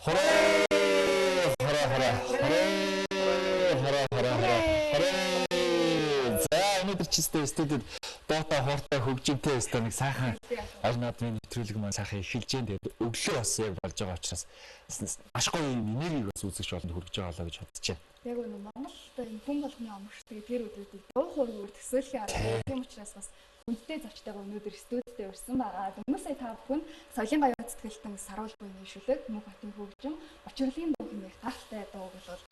Хороо хороо хороо хороо хороо хороо хороо. За, өнөөдөр чи студид дуутай, хууртай, хөгжимтэй өстой нэг сайхан аль наадмын нэвтрүүлэг маань сайхан эхэлж जैन. Тэгээд өглөө бас яг болж байгаа учраас маш гоё энергийг бас үзэгч болонд хүргэж байгаа лаа гэж бодож байна. Яг үнэ, Монгол одоо энэ хүн болгоны омогшдог тэр өдрүүдийг дуу хооргүй төсөөлхийн арга. Тийм учраас бас хүндтэй зочтойгоо өнөөдөр студидтэй урьсан байгаа. Өмнө сая та бүхэн соёлын гаяа зүтгэлтэн саруул буйны шүлэг, Мөнх хотын хөгжим, Очирлын дуу хэмээх гайхалтай дууг бол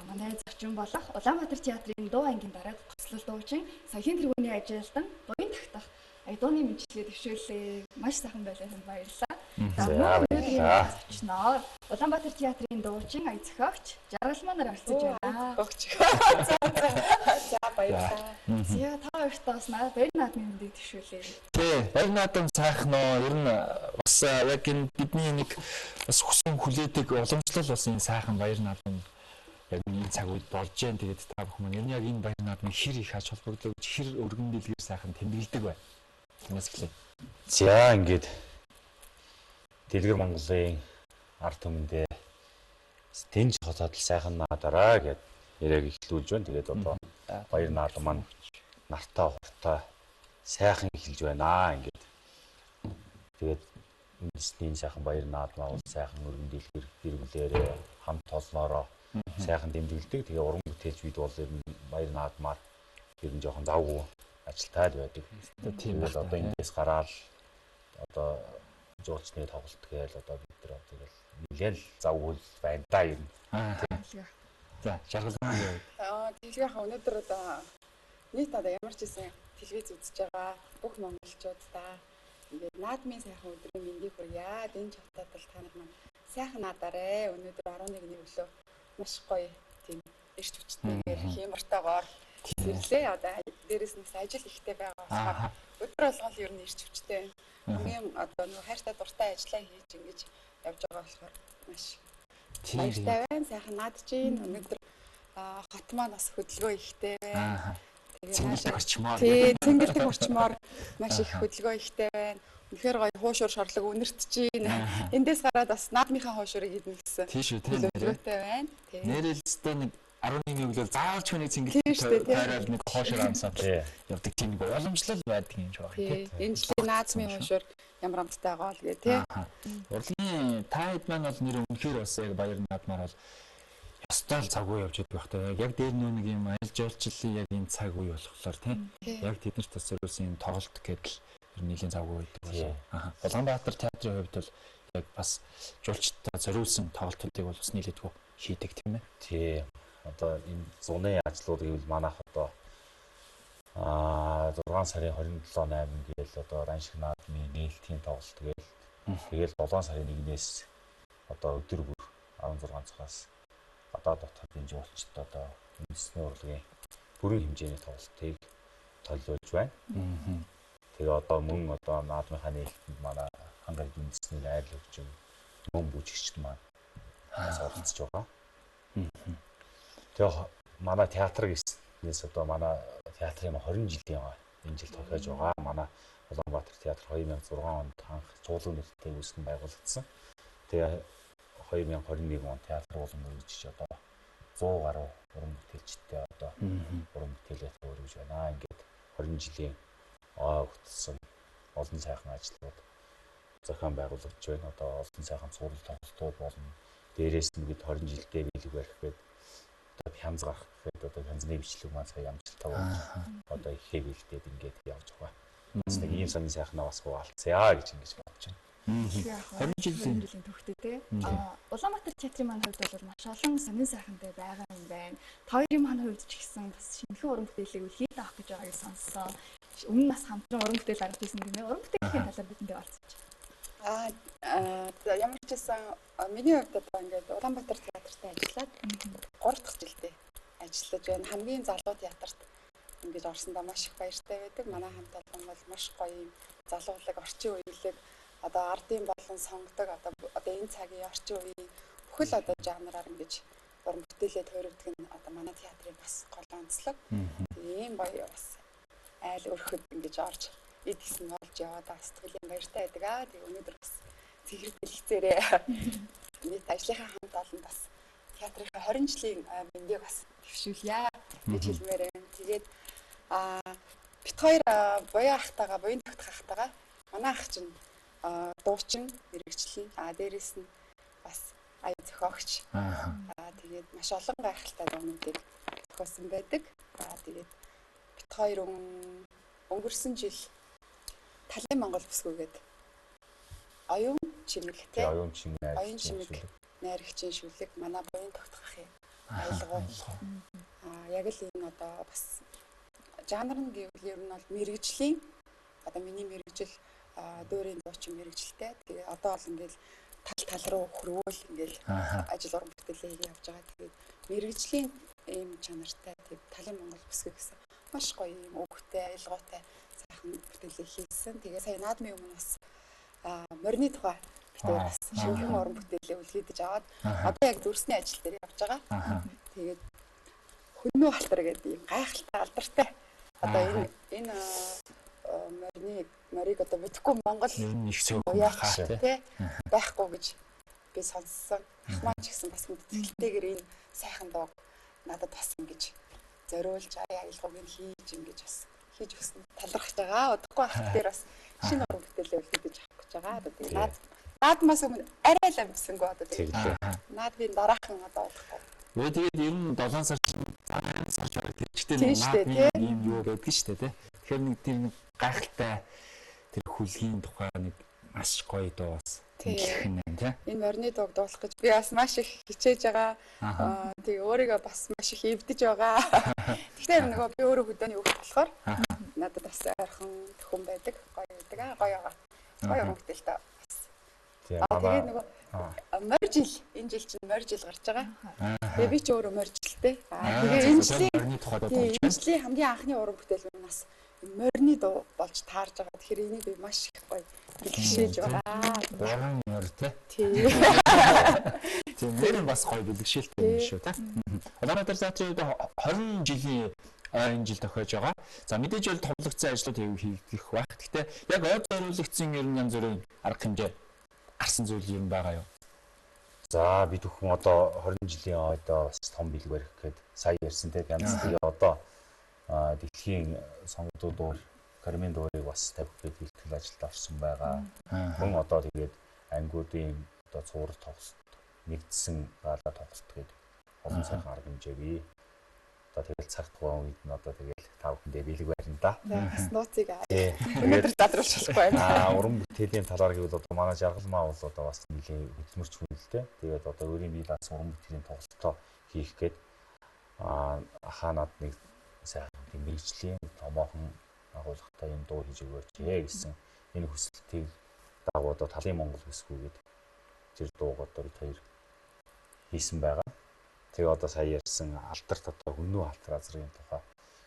манай зочин болох Улаанбаатар театрын дуу ангийн дарга, гоцлол дуучин, соёлын тэргүүний ажилтан Буян тагтах Айдууны мэндчилгээ дэвшүүлээ. Маш сайхан байлаа, танд баярлалаа. За, баярлалаа. Зочноор Улаанбаатар театрын дуучин, ая зохиогч Жаргал манаар оролцож байна. Зохиогч. За, баярлалаа. За, та хоёртоо бас баяр наадмын мэндийг дэвшүүлээ. Тий, баяр наадам сайхан оо. Ер нь бас яг энэ бидний нэг бас хүсэн хүлээдэг уламжлал бас энэ сайхан баяр наадам яг энэ цаг үед болж जैन. Тэгээд та бүхэн маань ер нь яг энэ баяр наадмыг хэр их ач холбогдол өгч, хэр өргөн дэлгэр сайхан тэмдэглэдэг бай. Танаас эхлэе. За, ингээд дэлгэр Монголын ард түмэндээ тэнж хотод л сайхан наадараа гэд яриаг эхлүүлж байна. Тэгээд одоо баяр наадам маань нартай хуртай сайхан эхэлж байна. Ингээд тэгээд үндэсний сайхан баяр наадмаа бол сайхан өргөн дэлгэр гэр бүлээрээ хамт олноороо сайхан тэмдэглэдэг. Тэгээ уран бүтээлч бид бол ер нь баяр наадмаар ер нь жоохон завгүй ажилтай л байдаг. Тийм бол одоо эндээс гараал одоо жуулчны тоглолт гээл одоо бид нар тэгэл нэлээн л завгүй л байна да ер нь. За, Жаргал. Аа, дэлгэрийнхаа өнөөдөр одоо нийт одоо ямар ч гэсэн телевиз үзэж байгаа бүх монголчуудаа ингээд наадмын сайхан өдрийн мэндийг хүргье. Энэ чавтаад л та нар маань сайхан наадаарэ. Өнөөдөр 11-ний өглөө маш гоё тийм эрч хүчтэйгээр хиймортойгоор сэрлээ. Одоо дээрэс нь бас ажил ихтэй байгаа болохоор өдөр болгон л ер нь эрч хүчтэй. Хамгийн одоо нөгөө хайртай дуртай ажиллаа хийж ингэж явж байгаа болохоор маш баяртай байна. Сайхан наадж гин. Өнөөдөр хот маань бас хөдөлгөөн ихтэй байна. Цэнгэлдэг орчмоор. Тий, цэнгэлдэг орчмоор маш их хөдөлгөөн ихтэй байна. Үнэхээр гоё хуушуур шорлог үнэртэж гин. Эндээс гараад бас наадмынхаа хуушуурыг идэнэ гэсэн. Тий шүү, тий. Хөдөлгөөнтэй байна. Тий. Нэрэл өстой нэг 11-ний өглөө заавал ч хүнийг цэнгэлдэг тойроод нэг хуушуур амсаад явдаг тийм нэг уламжлал байдаг юм шиг байна тий. Энэ жилийн наадмын хуушуур ямар амттай байгаа л гэ тий. Урлагийн та хэд маань бол нэр үнэхээр бас яг баяр наадмаар бол ёстой л цаг үе явж байдаг байх та. Яг дээр нөө нэг юм аялал жуулчлалын яг энэ цаг үе болохоор тий. Яг тэднэрт бас зориулсан юм тоглолт гэдэл ер нь нэлийн завгүй байдаг болоо. Улаанбаатар театрын хувьд бол яг бас жуулчдад зориулсан тоглолтуудыг бол бас нийлээдгүй хийдэг тийм ээ. Тий. Одоо энэ зуны ажлууд гэвэл манайх одоо 6 сарын 27 8 гээл одоо Раншиг наадмын нээлтийн тоглолт гээл тэгэл 7 сарын 1-ээс одоо өдөр бүр 16 цагаас гадаад дотоодын жуулчдад одоо үндэсний урлагийн бүрэн хэмжээний тоглолтыг толиулж байна. Тэгээ одоо мөн одоо наадмынхаа нээлтэнд манай хангараг үндэсний найр хөгжим мөн бүжигчд маань бас оролцож байгаа. Тэгээ манай театр гэснээс одоо манай театрын 20 жилийн энэ жил тохиож байгаа. Манай Улаанбаатар театр 2006 онд анх чуулган нэртэй үүсгэн байгуулагдсан. Тэгээ 2021 он театр болон мөргөжж одоо 100 гаруй уран бүтээлчтэй одоо уран бүтээлээ төвөргөж байна. Ингээд 20 жилийн хөтөлсөн олон сайхан ажлууд зохион байгуулагдж байна. Одоо олон сайхан цуврал тоглолтууд болно. Дээрээс нь бид 20 жилдээ биелэг барих гээд одоо пянз гарах гээд одоо пянзны бичлэг маань сая амжилттай болж одоо ихээ бэлдээд ингээд явж байгаа. Бас нэг ийм сонин сайхнаа бас хуваалцъя гэж ингэж бодож байна. 20 жилийн төгтөө тий. Улаанбаатар театрын маань хувьд бол маш олон сонин сайхантай байгаа юм байна. Та хоёрын маань хувьд ч гэсэн бас шинэхэн уран бүтээлийг үлхийд авах гэж байгааг сонссон. Өмнө нас хамтран уран бүтээл гаргаж ирсэн тийм ээ. Уран бүтээлийн талаар бидэндээ оролцож. Ямар ч гэсэн миний хувьд одоо ингээд Улаанбаатар театрт ажиллаад 3 дахь жилдээ ажиллаж байна. Хамгийн залуу театрт ингэж орсондоо маш их баяртай байдаг. Манай хамт олон бол маш гоё юм залуулаг, орчин үеилэг одоо ардын болон сонгодог одоо энэ цагийн орчин үеийн бүхэл одоо жанраар ингэж уран бүтээлээ тойрогддог нь одоо манай театрын бас гол онцлог. Тийм гоё бас айл өрхөд ингэж орж эд хэсэг болж яваад сэтгэлийн баяртай байдаг. Аа, тэг өнөөдөр бас цэгэр дэлгэцээрээ. Нийт ажлынхаа хамт олон бас театрынхаа 20 жилийн мэндийг бас дэвшүүлье гэж хэлмээр байна. Тэгээд бит хоёр буян ахтайгаа, буян тогтох ахтайгаа манай ах чинь дуучин мэрэгчлэн, дээрээс нь бас ая зохиогч. Тэгээд маш олон гайхалтай дуунуудыг зохиосон байдаг. Тэгээд бит хоёр өнгөрсөн жил Талын Монгол бүсгүйгээд оюун чимэг тий. Оюун чимэг найрагчийн шүлэг манай буян тогтох ахын аялгау. Яг л энэ одоо бас жанр нь гэвэл ер нь бол мэрэгжлийн одоо миний мэрэгжил дүүрийн дуучин мэрэгжилтэй. Тэгээ одоо бол ингээл тал тал руу хөрвөөл ингээл ажил уран бүтээлээ хийгээ явж байгаа. Тэгээд мэрэгжлийн ийм чанартай тэг Талын Монгол бүсгүй гэсэн маш гоё ийм өгтэй аялгаутай сайхан бүтээлээ хийсэн. Тэгээ сая наадмын өмнө бас морины тухай битээр бас шинэхэн уран бүтээлээ үлгээдэж аваад одоо яг дүрсний ажил дээр явж байгаа. Тэгээд хөннөө алтар гэдэг ийм гайхалтай алдартай. Одоо энэ энэ морийг одоо мэдэхгүй Монгол тий байхгүй гэж би сонссон. Ах маань ч гэсэн бас мэдтгэлтэйгээр энэ сайхан дууг надад бас ингэж зориулж аялгауг нь хийж ингэж бас хийж өгсөн талархаж байгаа. Удахгүй ах дээр бас шинэ уран бүтээлээ үлдээж авах гэж байгаа. Одоо тэгээд наадмаас өмнө арай л амжсангүй одоо тэгээд наадмын дараахан одоо удахгүй. Тэгээд ер нь 7 сар 8 сар ч бараг тэрчтэй наадмын ийм юу байдаг шүү дээ тий. Тэгэхээр нэг тэр нэг гайхалтай тэр хүлгийн тухай нэг маш гоё дуу бас тэнхэх нь тий. Энэ морины дууг дуулах гэж би бас маш их хичээж байгаа. Тэгээ өөрийгөө бас маш их эвдэж байгаа. Тэгэхээр нөгөө би өөрөө хөдөөний хүүхэд болохоор надад бас ойрхон төхөн байдаг, гоё байдаг. Гоё байгаа. Гоё уран бүтээлтэй бас. Тэгээ нөгөө морь жил, энэ жил чинь морь жил гарч байгаа. Тэгээ би ч өөрөө морь жилтэй. Тэгээ энэ жилийн хамгийн анхны уран бүтээл нь бас морины дуу болж таарж байгаа. Тэгэхээр энийг би маш их гоё бэлгшээж байгаа. Гурван морь тий. Тийм нэр нь бас гоё бэлгшээлтэй юм шүү тий. Улаанбаатар театрын хувьд 20 жилийн энэ жил тохиож байгаа. За мэдээж бол томлогдсон ажлууд хийгдэх байх. Гэхдээ яг ой зориулагдсан ер нь янз бүрийн арга хэмжээ гарсан зүйл юм байгаа юу? За бид бүхэн одоо 20 жилийн ойдоо бас том бэлэг барих гээд сая ярьсан тий. Янз бүрийн одоо дэлхийн сонгодууд дуур Кармен дуурыг бас тавих гээд бэлтгэл ажилд орсон байгаа. Мөн одоо тэгээд ангиудын одоо цуврал тоглолт нэгдсэн гала тоглолт гээд олон сайхан арга хэмжээ бий. Одоо тэгэл цаг тухайн үед нь одоо тэгэл та бүхэндээ бэлэг барина да. Бас нууцыг өнөөдөр задруулж болохгүй байна. Уран бүтээлийн талаар гэвэл одоо манай жаргалмаа бол одоо бас нэлийн хөдөлмөрч хүн л дээ. Тэгээд одоо өөрийн бие даасан уран бүтээлийн тоглолтоо хийх гээд ахаа над нэг сайхан тийм мэрэгжлийн томоохон агуулгатай юм дуу хийж өгөөч гэсэн энэ хүсэлтийг дагуу одоо Талын Монгол бүсгүй гээд тэр дууг одоо бид хоёр хийсэн байгаа. Тэгээ одоо сая ярьсан алдарт одоо хөннөө алтар азрын тухай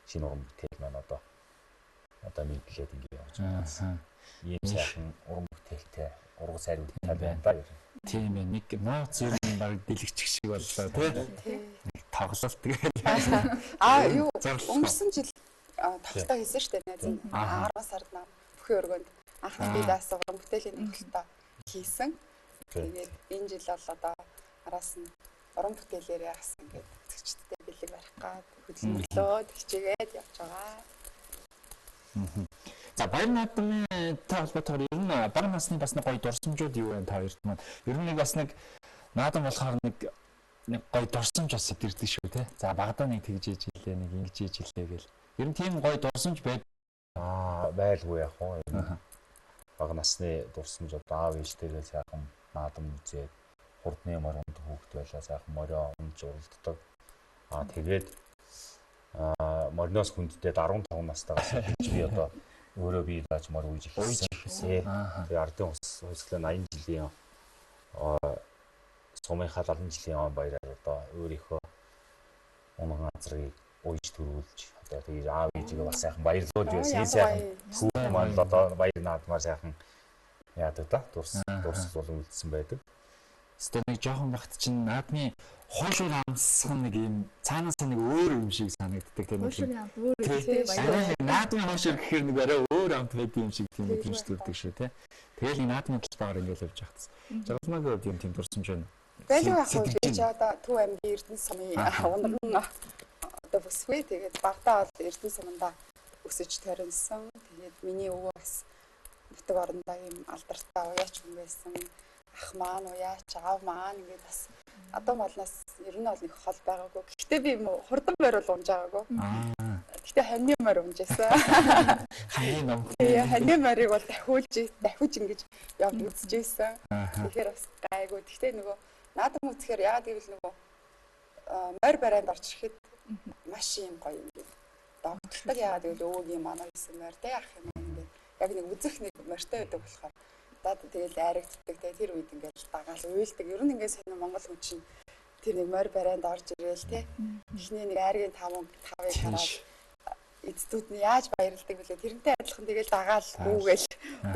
шинэ уран бүтээл маань одоо мэдлээд ингэ явж байгаа. Ийм сайхан уран бүтээлтэй ургас сайруудтай байна да. Тийм ээ, нэг нууц ер нь баг дэлгчих шиг боллоо тий. Нэг тоглолт тэгэл. Юу өнгөрсөн жил тоглолтоо хийсэн шүү дээ найз нь. 10 сард бүхэн өргөнд анхны бие даасан уран бүтээлийн тоглолтоо хийсэн. Тэгээд энэ жил бол одоо араас нь уран бүтээлээрээ бас ингээд үзэгчдэд бэлэг барих гад хөдөлмөрлөөд хичээгээд явж байгаа. За баяр наадмын та холбоотойгоор ер нь бага насны бас нэг гоё дурсамжууд юу вэ та хоёрт маань? Ер нь нэг бас нэг наадам болохоор нэг гоё дурсамж бас ирдэг шүү те. За багадаа нэг тэгж ээж илээ, нэг ингэж ээж илээ гэл. Ер нь тийм гоё дурсамж байд. Байлгүй яг уу. Бага насны дурсамж одоо аав ээжтэйгээ сайхан наадам үзээд хурдны морьонд хүүхэд байлаа сайхан морио унж уралддаг. Тэгээд мориноос хүнддээд 15 настайгаас эхэлж би одоо өөрөө бие дааж мор үйж эхэлсэн. Тэгээ ардын хувьсгалаа 80 жилийн сумынхаа 70 жилийн он баяраар одоо өөрийнхөө унган азрыг уйж төрүүлж одоо тэгээ аав ээжигээ бас сайхан баярлуулж байсан. Сайхан хүүхэн маань л одоо баяр наадмаар сайхан яадаг да. Дурсал болон үлдсэн байдаг. Эсвэл нэг жоохон багт чинь наадмын хойшуур амсах нэг юм цаанаас нэг өөр юм шиг санагддаг тийм үү? Хойшуурын амт өөр тийм баяр. Наадмын хойшуур гэхээр нэг арай өөр амт байдаг юм шиг тийм мэдрэмж төрдөг шүү тий. Тэгэл нэг наадмын талбайгаар ингээл явж байхдас. Жаргалмаагийн хувьд юм тийм дурсамж байна. Байлгүй яг хөө би ч одоо Төв аймгийн Эрдэнэ сумын унаган одоо бүсгүй. Тэгээд багадаа бол Эрдэнэ сумандаа өсөж тойронсон. Тэгээд миний өвөө бас нутаг орондоо ийм алдартай уяач хүн байсан. Ах маань уяач, аав маань ингээд бас адуу малнаас ер нь бол нэг хол байгаагүй. Гэхдээ би хурдан морь бол унж байгаагүй. Гэхдээ хоньны морь унжсэн. Хоньны ном. Тэгээ хоньны морийг бол дахиулж ингэж явж үзчихсэн. Тэгэхээр бас гайгүй. Гэхдээ нөгөө наадам үзэхээр яагаад гэвэл нөгөө морь барайнд орж ирэхэд маш юм гоё юм. Догтлдог яагаад гэвэл өвөгийн манай хийсэн морь тэ ах юм ингээд яг нэг үзэх нэг морьтой байдаг болохоор дад тэгэл айрагддаг тэ тэр үед ингээд дагаал уйлдаг. Ер нь ингээд сонир монгол хүн чинь тэр нэг морь барайнд орж ирээл тэ эхний нэг айргийн тавыг хараад эцдүүд нь яаж баярлдаг вүлээ тэрнтэй адилхан тэгэл дагаал гүүгээл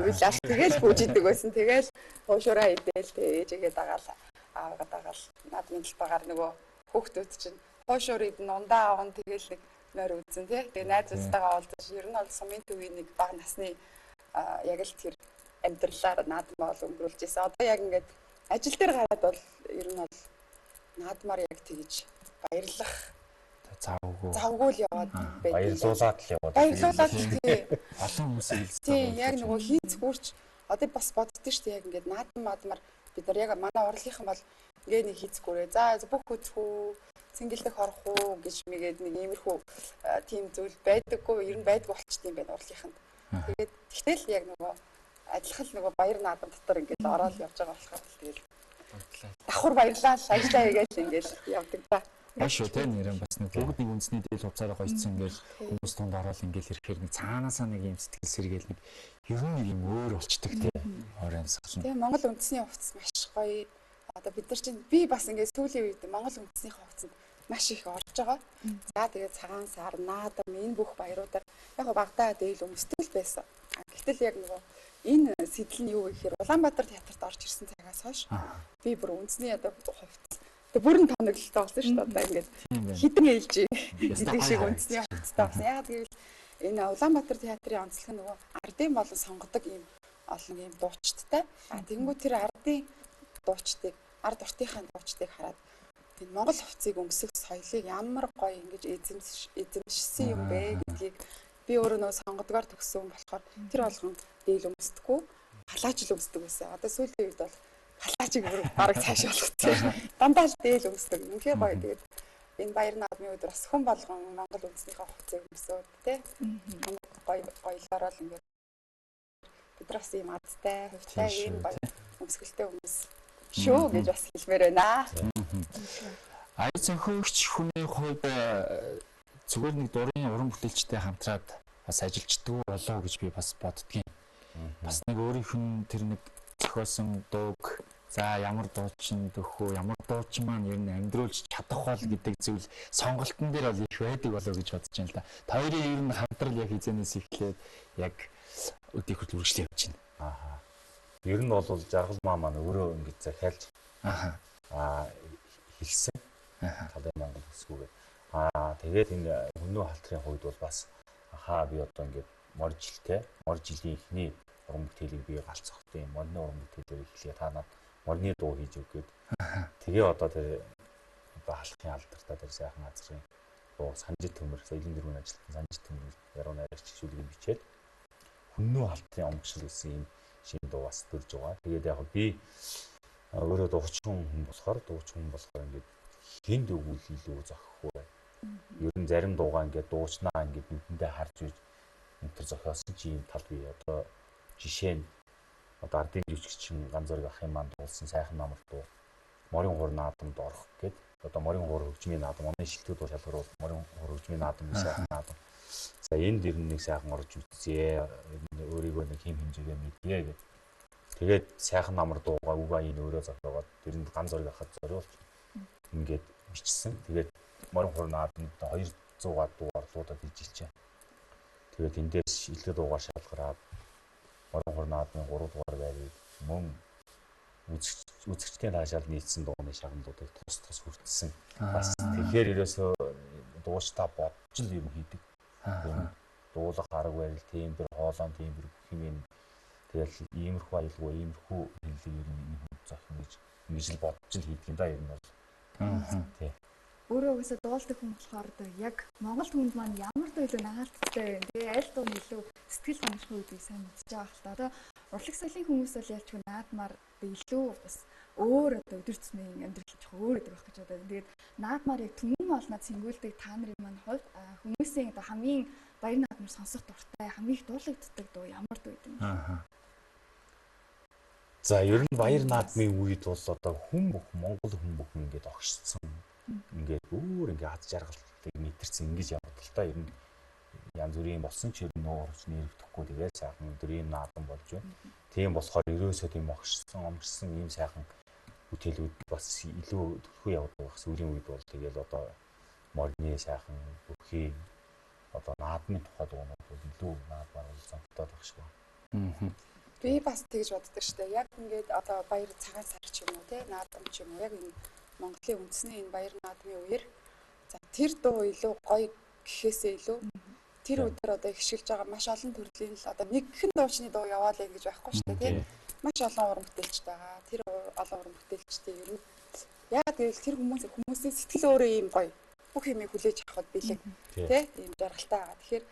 уйлал тэгэл гүүжидэг байсан. Тэгэл хуушураа идээл тэ ээжигээ дагаал аавгаа дагаал наадмын талбайгаар нөгөө хүүхдүүд чинь хуушуур идэн ундаа аван тэгэл нэг морь үзэн тий. Тэгээ найзуудтайгаа уулзаж ер нь бол сумын төвийн нэг бага насны яг л тэр амьдралаар наадмаа бол өнгөрүүлж байсан. Одоо яг ингээд ажил дээр гараад бол ер нь бол наадмаар яг тэгж баярлах завгүй л яваад байдаг. Баярлуулаад л яваад. Баярлуулаад тий. Олон хүмүүс хэлсэн. Тий, яг нөгөө хийцгүүрч одоо бас боддоо шүү дээ яг ингээд наадам маадмаар бид нар яг манай урлагийнхан бол ингээд нэг хийцгүүрээ. За бүх үзэх үү, цэнгэлдэх орох уу гэж мэгээд нэг иймэрхүү тийм зүйл байдаггүй, ер нь байдгүй болчт юм байна урлагийнханд. Тэгээд тэгтэл яг нөгөө адилхан л нөгөө баяр наадам дотор ингээд ороод явж байгаа болохоор тэгэл давхар баярлаа л ажиллаа хийгээл ингээд явдаг та. Маш шүү те нэрэн бас нэг бүгд нэг үндэсний дээл хувцаараа гоёцсон ингээл хүмүүс тунд ороод ингээл ирэхээр нэг цаанаасаа нэг юм сэтгэл сэргээл нэг ер нь нэг юм өөр болчдөг те өөр амьсгал. Тэгээ Монгол үндэсний хувцас маш гоё. Одоо бид нар чинь би бас ингээд сүүлийн үед Монгол үндэсний хувцсанд маш их орж байгаа. За тэгээд цагаан сар, наадам энэ бүх баяруудаар яг багадаа дээл өмсдөг л байсан. Гэтэл яг нөгөө энэ сэтэл нь юу гэхээр Улаанбаатар театрт орж ирсэн цагаас хойш би бүр үндэсний одоо хувцас бүрэн тоноглолтой болсон шүү дээ. Одоо ингээд хідэн ээлж гэдэг шиг үндэсний хувцастай болсон. Яагаад гэвэл энэ Улаанбаатар театрын онцлог нь нөгөө ардын болон сонгодог ийм олон ийм дуучидтай. А тэгэнгүүт тэр ардын дуучдыг, ард уртынхаа дуучдыг хараад энэ Монгол хувцсыг өмсөх соёлыг ямар гоё ингэж эзэмшсэн юм бэ гэдгийг би өөрөө нөгөө сонгодгоор төгссөн болохоор тэр болгон дээл өмсдөггүй, халаач л өмсдөг байсан. Одоо сүүлийн үед бол халаачиг бүр бараг цааш болгоцсон. Дандаа л дээл өмсдөг. Үнэхээр гоё. Тэгээд энэ баяр наадмын өдөр бас хүн болгон Монгол үндэснийхээ хувцсыг өмсөөд тий. Гоё гоёлоор л ингээд бид нар бас ийм азтай, хувьтай ийм гоё өмсгөлтэй хүмүүс шүү гэж бас хэлмээр байна. Аян зохиогч хүний хувьд зүгээр нэг дурын уран бүтээлчтэй хамтраад бас ажиллаждаг болоо гэж би бас боддгийн. Бас нэг өөрийнх нь тэр нэг зохиосон дууг за ямар дуучин дөхөө ямар дуучин маань ер нь амьдруулж чадах бол гэдэг зүйл сонголтон дээр бол их байдаг болоо гэж бодож байна л да. Та хоёрын ер нь хамтрал яг хизэнээс эхлээд яг өдийг хүртэл үргэлжлээ явж байна. Ааха. Ер нь бол жаргал маа маань өөрөө ингэж захиалж хэлсэн. Талын Монгол бүсгүйгээ. Тэгээд энэ хүмүүн халтрын хувьд бол бас би одоо ингэж морь жилийн эхний уран бүтээлийг би галцохтой юм. Морины уран бүтээлээр эхлэе. Та над морины дуу хийж өг гээд. Тэгээ одоо тэр одоо халахын алдартай тэр сайхан газрын дуу Санжид төмөр, соёлын дөрвийн ажилтан Санжид төмөр яруу найрагч шүлгийг бичээд хүмүүн халтрын онгошил гэсэн юм шинэ дуу бас төрж байгаа. Тэгээд яг би өөрөө дуучин хүн болохоор ингээд хинд өгвөл илүү зохихгүй байна. Ер нь зарим дуугаа ингээд дуучнаа ингээд нүдэндээ харж үйж энэ төр зохиосон чи ийм тал бий. Одоо жишээ нь одоо ардын жүжигчин Ганзөрг ахын маань дуулсан сайхан намар дуу морин хуур наадамд орох гээд одоо морин хуур хөгжмийн наадам оны шилтгүүд дуу шалгаруул морин хуур хөгжмийн наадам сайхан наадам. За энд ер нь нэг сайхан орж үзье. Өөрийгөө нэг хэм хэмжээгээ мэдье гэд. Тэгээд сайхан намар дуугаа үг аян өөрөө зохиогоод тэрэнд Ганзөрг ахад зориулж ингээд бичсэн. Тэгээд морин хуур наадамд 200-аад дуу орлуудад ижилчээ. Тэгээд эндээс илүү дуугаар шалгараад морин хуур наадмын 3 дугаар байрыг мөн үзэгчдийн таашаал нийцсэн дууны шагналуудыг тус тус хүртсэн. Бас тэгэхээр ерөөсөө дуучдаа бодж л юм хийдэг. Дуулах арга барил, тийм бір хоолойн тийм бір бүх юм. Тэгэл иймэрхүү аялгүй, иймэрхүү хиллэг ер нь энэ хүн зохино гэж ингэж л бодож л хийдэг юм да ер нь бол. Тий. Өөрөө угаасаа дуулдаг хүн болохоор одоо яг Монгол хүнд маань ямар дуу илүү наалттай вэ? Тэгээ аль дуу нь илүү сэтгэл ханамжтай гэдгийг сайн мэдж байгаа хэл та. Одоо урлаг соёлын хүмүүс бол ялчгүй наадмаар илүү бас өөр одоо өдөр тутмын амьдрал жоох өөр гэдэг байх гэж бодоод. Тэгээд наадмаар яг түмэн олноо цэнгүүлдэг та нарын маань хувьд хүмүүсийн одоо хамгийн баяр наадмаар сонсох дуртай, хамгийн их дуулагддаг дуу ямар дуу гэдэг юм бэ? За ер нь баяр наадмын үед бол одоо хүн бүх Монгол хүн бүхэн ингээд огшцсон. Ингээд өөр ингээд аз жаргалыг мэдэрсэн ингэж явдаг л та. Ер нь янз бүрийн болсон ч ер нь нуурч нэрвдэхгүй тэгээд сайхан өдрийн наадам болж байна. Тийм болохоор ерөөсөө тийм огшсон, омжсон ийм сайхан бүтээлүүд бас илүү түлхүү явдаг байх. Сүүлийн үед бол тэгэл одоо морины сайхан бүхий одоо наадмын тухай дуунууд бол илүү наадмаар бол зонтоод байх шиг байна. Би бас тэгж боддог штэ. Яг ингээд одоо баяр цагаан сар ч юм уу те наадам ч юм уу яг энэ Монголын үндэсний энэ баяр наадмын үеэр за тэр дуу илүү гоё гэхээсээ илүү тэр өдөр одоо ихшилж байгаа маш олон төрлийн л одоо нэгхэн дуучны дуу яваалаа гэж байхгүй штэ те. Маш олон уран бүтээлчд байгаа. Тэр олон уран бүтээлчдийн ер нь яг гэвэл тэр хүмүүсийн сэтгэл өөрөө ийм гоё бүх юмыг хүлээж авахд бэлэг те ийм жаргалтай байгаа. Тэгэхээр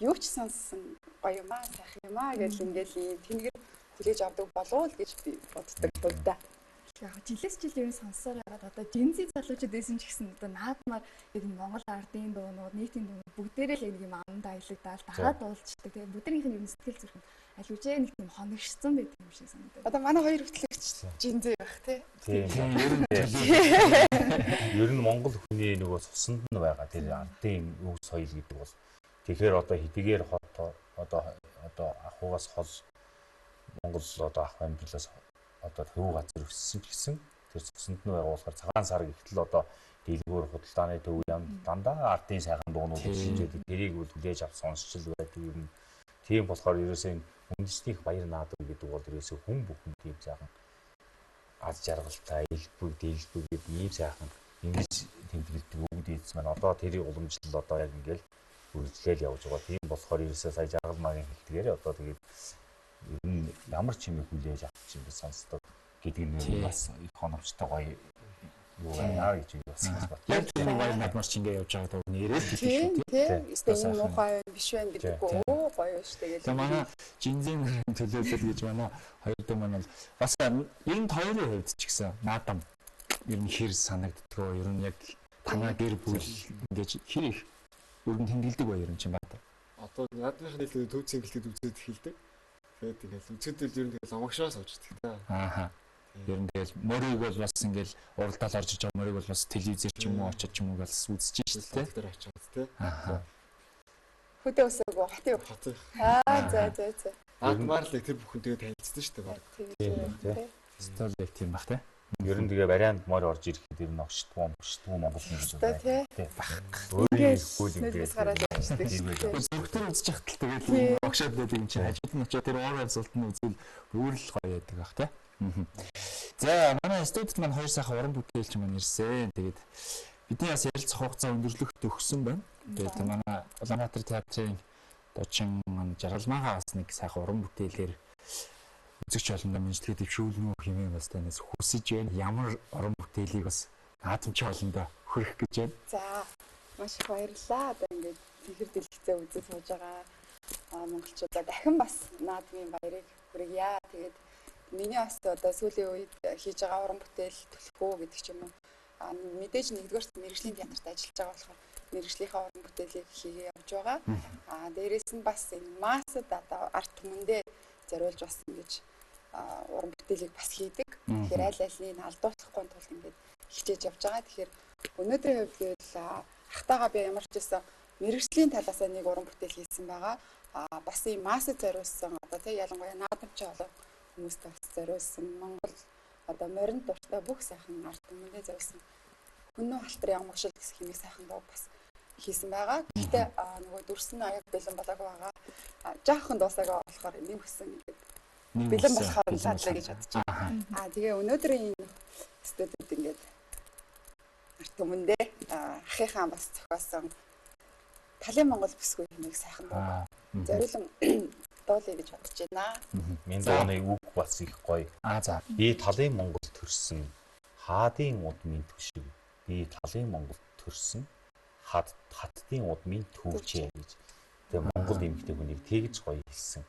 юу ч сонссон гоё юм аа, сайхан юм аа гэж ингээл ийм тэнгэр хүлээж авдаг болов уу гэж би боддог хувьдаа. Яг жилээс жил ер нь сонссоор байгаад одоо Gen Z залуучууд байсан ч гэсэн одоо наадмаар яг Монгол ардын дуунууд, нийтийн дуунууд бүгдээрээ л нэг юм амд аялагдаал дагаад дуулцдаг. Тэгээ бүгднийх нь ер нь сэтгэл зүрх нь аль үжээ нэг тийм хоногшсон байдаг юм шиг санагдав. Одоо манай хоёр хөтлөгч Gen Z байх тий. Тийм. Ер нь Монгол хүний нөгөө цуснд нь байгаа тэр ардын өв соёл гэдэг бол тэгэхээр одоо хэдийгээр хот одоо ахугаас хол Монгол одоо ах амьдралаас одоо төв газар өссөн ч гэсэн тэр цуснд нь байгаа болохоор цагаан сар гэхтэл одоо дэлгүүр худалдааны төв ям дандаа ардын сайхан дуунууд шинж байдаг. Тэрийг бол хүлээж авч сонсч л байдаг юм. Тийм болохоор ерөөсөө энэ үндэснийх баяр наадам гэдэг бол ерөөсөө хүн бүхэн тийм сайхан аз жаргалтай, элбэг, дэлбэг гэдэг ийм сайхан ингэж тэмдэглэдэг өвд эзэн маань одоо тэрийг уламжлал одоо яг ингээл үргэлжлээл явж байгаа. Тийм болохоор ерөөсөө сая жаргал магийн хэлдгээр одоо тэгээд ер нь ямар ч юм хүлээж авч юм бэ сонсдог гэдэг нь бас их хономжтой гоё юу байна гэж би бас ингэж бодлоо. Яг тэр баяр наадмаар ч ингэ явж байгаа дуу нэрээ л хэлсэн шүү дээ. Тийм. Эсвэл энэ муухай байна биш байна гэдэггүй өө гоё шүү дээ. Тэгээ манай Gen Z нарын төлөөлөл гэж манай хоёр дүү маань бол бас ер нь хоёрын хувьд ч гэсэн наадам ер нь хэр санагддгөө ер нь яг танаа гэр бүл ингэж хэр их ер нь тэмдэглэдэг бай ер нь чинь бат. Одоо наадмынх нь илүү төв цэнгэлтэд үзээд эхэлдэг. Тэгээд ингээл үзэдэл ер нь тэгэл онгошоо сууж идэг та. Ааха. Ер нь тэгэл морийг бол бас ингээл уралдаал орж иж байгаа морийг бол бас телевизээр ч юм уу очиж ч юм уу бас үзэж шít тэ. Тэр очиод тэ. Ааха. Хөдөө өсөөгөө хотын. Хотын. Аа за за за. Наадмаар л тэр бүхэнтэйгээ танилцсан шүү дээ баг. Тийм. Стол яг тийм бах тэ. Ер нь тэгээ вариант морь орж ирэхэд ер нь огшдгоо, мөшдгөө Монгол хүн гэж байна. Тий. Өөрийн ихгүй л ингээд гараад явчихдаг шүү дээ. Зүгтэр үзэж хахад л тэгээд огшоод байдаг юм чинь хажууд нь очиод тэр уур амьсгалт нь үзвэл өөр л гоё байдаг бах тэ. За манай студид маань хоёр сайхан уран бүтээлч маань ирсэн. Тэгээд бидний бас ярилцах хугацаа өндөрлөх төгссөн байна. Тэгээд манай Улаанбаатар театрын дуучин маань Жаргалмаагаа бас нэг сайхан уран бүтээлээр үзэгч олондоо мэдлэгээ дэвшүүлнэ үү хэмээн бас танаас хүсэж байна. Ямар уран бүтээлийг бас наадамч олондоо хүргэх гэж байна. За маш их баярлалаа. Одоо ингээд цэнхэр дэлгэцээ үзэж сууж байгаа монголчуудаа дахин бас наадмын баярыг хүргье. Тэгээд миний бас одоо сүүлийн үед хийж байгаа уран бүтээл төлхөө гэдэг ч юм уу. Мэдээж нэгдүгээрт мэргэжлийн театрт ажиллаж байгаа болохоор мэргэжлийнхаа уран бүтээлийг хийгээ явж байгаа. Дээрээс нь бас энэ массад одоо ард түмэндээ зориулж бас ингэж уран бүтээлийг бас хийдэг. Тэгэхээр аль альнийг алдуулахгүй тулд ингээд хичээж явж байгаа. Тэгэхээр өнөөдрийн хувьд гэвэл ахтайгаа би ямар ч байсан мэргэжлийн талаасаа нэг уран бүтээл хийсэн байгаа. Бас ийм массад зориулсан одоо тий ялангуяа наадамчийн олон хүмүүстээ бас зориулсан Монгол одоо моринд дуртай бүх сайхан ард түмэндээ зориулсан Хүннүү халтрын ямгшил гэсэн хэмээх сайхан дуу бас хийсэн байгаа. Гэхдээ нөгөө дүрс нь аяг бэлэн болоогүй байгаа. Жаахан дуусаагаа болохоор нэмгсэн ингээд бэлэн болохоор лаадлаа гэж бодож байна. Тэгээ өнөөдрийн энэ студид ингээд ард түмэндээ ахынхаа бас зохиосон Талын Монгол бүсгүй хэмээх сайхан дуу зориулан дуулъя гэж бодож байна. Миний дууны үг бас их гоё. За. Би талын Монгол төрсөн. Хаадын удмын түшиг би талын Монголд төрсөн хад хаттын удмын төвчээ гэж. Тэгээ Монгол эмэгтэй хүнийг тэгж гоё хэлсэн.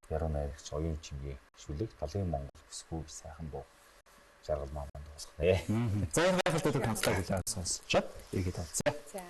Яруу найрагч оюун чимгээ шүлэг талын Монгол бүсгүй сайхан буу жаргал мааманд дуусгана. За энэ гайхалтай үг хамтлаа хүлээн сонсчоод игээд болцоо. За.